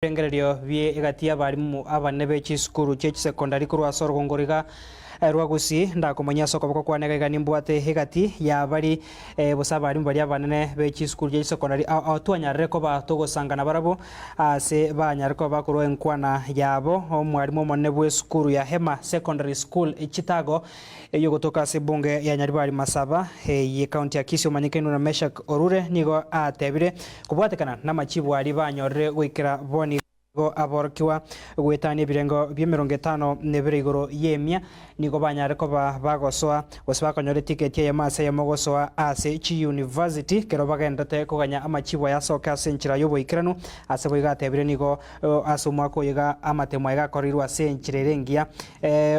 Ebirengererio bie egati y'abarimu abanene be chisukuru chie chisekondari korwa ase orogongo iga rwa Gusii ndakomanyia ase okoboko kwane iga iga nimbwate egati y'abari gose abarimu baria abanene be chisukuru chie chisekondari ao ao twanyarire koba togosangana barabwo ase banyare koba bakorwa enkwana yabo. Omwarimu omonene bw'esukuru ya Hema Secondary School Chitago Eyio gotoka ase ebunge ya Nyaribari Masaba eye county ya Kisii omanyekainwe na Meshack Orure nigo atebire kobwatekana namachibu aria banyorire goikera bono igo aborokigwa goetania ebirengo bi'emerongo etano na ebere igoro y'emia nigo banyare koba bagosoa gose bakonyora etiketi eyemo ase eyemo gosoa ase chiuniversity kero bagenderete koganya amachibu aya asoke ase enchera y'oboikeranu ase boigo atebire nigo Ase omwaka oyo iga amatemo aya gakorirwe ase enchera ere engiya.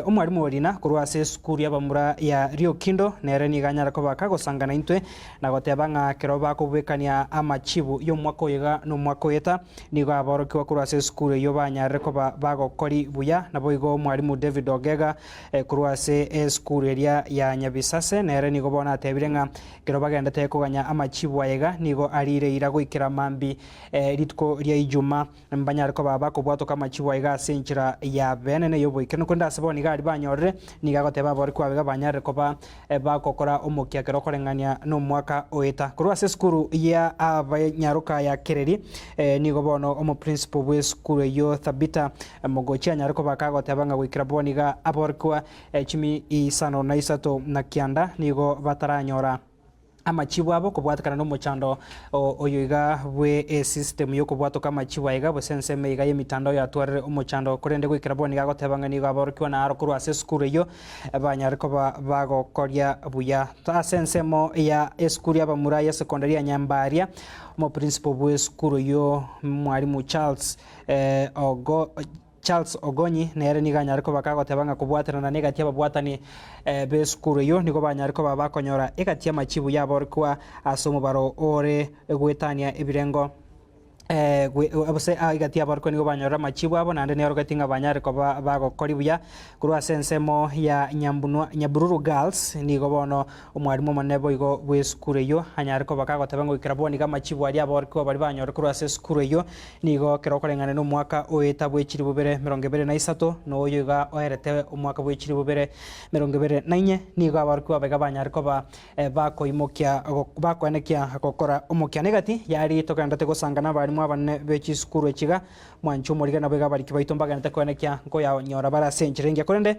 Omwalimu o Rina korwa ase esukuru y'abamura ya Riokindo nere nigo anyare koba kagosangana intwe na goteba ng'a ekero bakobwekania amachibu y'omwaka oyo iga nomwaka oeta nigo aborokigwa korwa ase esukuru eyio banyarire koba bagokori buya. Naboigo omwalimu David Ogega korwa ase esukuru eria ya Nyabisase nere nigo bono atebire ng'a ekero bagendete koganya amachibu aya iga nigo arire eira goikera mambi Rituko ria Ijuma mbanyare koba bakobwatoka amachibo aiga ase enchera ya bene na ey'oboikeranu, korende ase bono iga aria banyorire, nigo agoteba aborokigwa aba iga banyarire koba bagokora omokia ekero okoreng'ania nomwaka oeta. Korwa ase esukuru ya abanyaroka ya Kereri, nigo bono omoprinciple bw'esukuru eyio Thabita Mogochi anyare koba kagoteba ng'a goikera bono iga aborokigwa chimi isano na isato na kianda nigo bataranyora Amachibu abo kobwatekana nomochando oyo iga bwe esystem yokobwatoka amachibu aiga gose ensemo iga yemitandao yatwarire omochando korende goikera bono iga agoteba ng'a nigo aborokigwa na aro korwa ase esukuru eyio banyare koba bagokoria buya. Ase ensemo ya esukuru y'abamura ya secondary ya Nyambaria omoprinciple bwe esukuru eyio Mwalimu Charles Ogo Charles Ogonyi nere nigo anyare koba kagoteba ng'a kobwaterana negati y'ababwatani b'esukuru eyio nigo banyare koba bakonyora egati y'amachibu y'aborokigwa ase omobaro ore goetania ebirengo gose egati y'aborokigwa nigo banyorire amachibu abo naende neorogeti ng'a banyare koba bagokori buya korwa ase ensemo ya Nyambunwa Nyabururu Girls nigo bono omwarimu omonene boigo bw'esukuru eyio anyare koba kagoteba ng'a goikera bono iga amachibu aria aborokigwa baria banyore korwa ase esukuru eyio Nigo kera okoreng'ana nomwaka oeta bwe chilifu bibere merongo ebere na isato, na oyo iga oerete omwaka bwe chilifu bibere merongo ebere na inye, nigo abarokigwa aba iga banyare koba bakoimokia bakoenekia gokora omokia. Na egati yaria togenderete gosanga nabarimu abanene be chisukuru echi iga, mwanche omorige nabo iga abariki baito mbagenderete koenekia nkoyanyora bare ase enchera engiya. Korende.